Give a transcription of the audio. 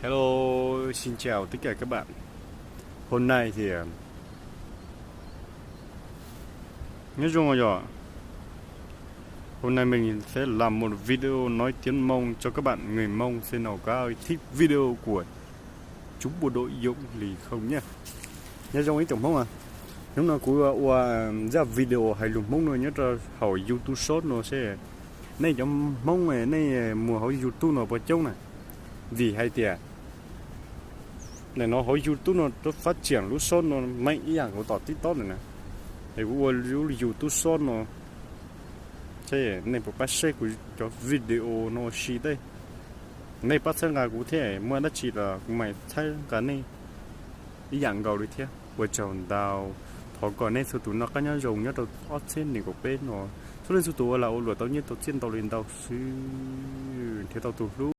Hello, xin chào tất cả các bạn. Hôm nay thì, à, nói chung là, hôm nay mình sẽ làm một video nói tiếng Mông cho các bạn người Mông xem nào có ai thích video của chú bộ đội Dũng Lì không nhé. Nyob zoo ib tsoom Hmoob os, hnub no kuv ua zaj video hais lus Hmoob no nyob rau hauv YouTube Short no seb nej cov Hmoob nej mus hauv YouTube no puas coob na. Vim hais tias nim no hauv YouTube no rau fab tsiam lub Short no meej ib yam nkaus tom TikTok ntawm na. Es kuv ua lub YouTube Short no seb nej puas pab saib kuv cov video no ua si tej. Nej pab txhawb nqa kuv thiab, muaj dab tsi los kuv mam txhawb nqa nej ib yam nkaus li thiab. Ua tsaug ntau, thov kom nej txhua tus noj qab nyob zoo nyob rau ob txhiab nees nkaum peb no, txhua leej txhua tus ua lag ua luam tau nyiaj tau txiaj ntau li ntau xwb, nrhiav tau tus hlub.